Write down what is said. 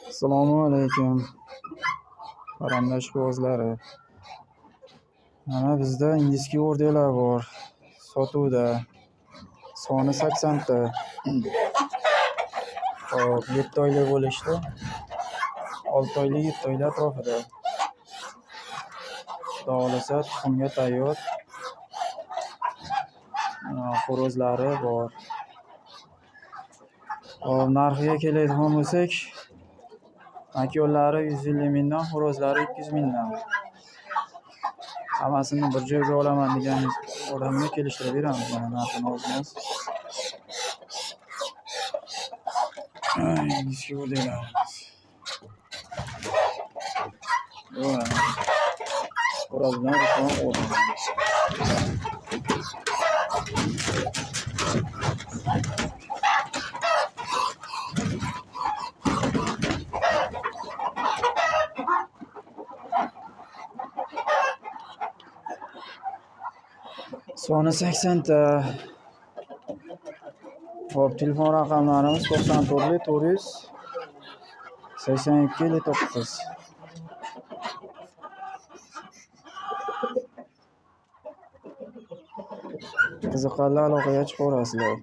Assalomu alaykum. Parranda ishqibozlari. Mana bizda индийский o'rdaklar bor. Sotuvda. Soni 80 ta. Xo'p, 7 oylik bo'lishdi. 6 oylik, 7 oylik atrofida. Xudo xohlasa tuxumga tayyor. Xo'rozlari bor. Xo'p, narxiga keladigan bo'lsak, makonlari 150 mingdan, xo'rozlari 200 mingdan. Hammasini bir joyga olaman degan odamga kelishtirib beramiz mana narxini ozmoz. Индийский o'rdaklarimiz. Xo'roz bilan Ruslan o'rni. Soni 80 ta. Xo'p, telefon raqamlarimiz 94 400 82 59. Qiziqqanlar aloqaga chiqaverasizlar.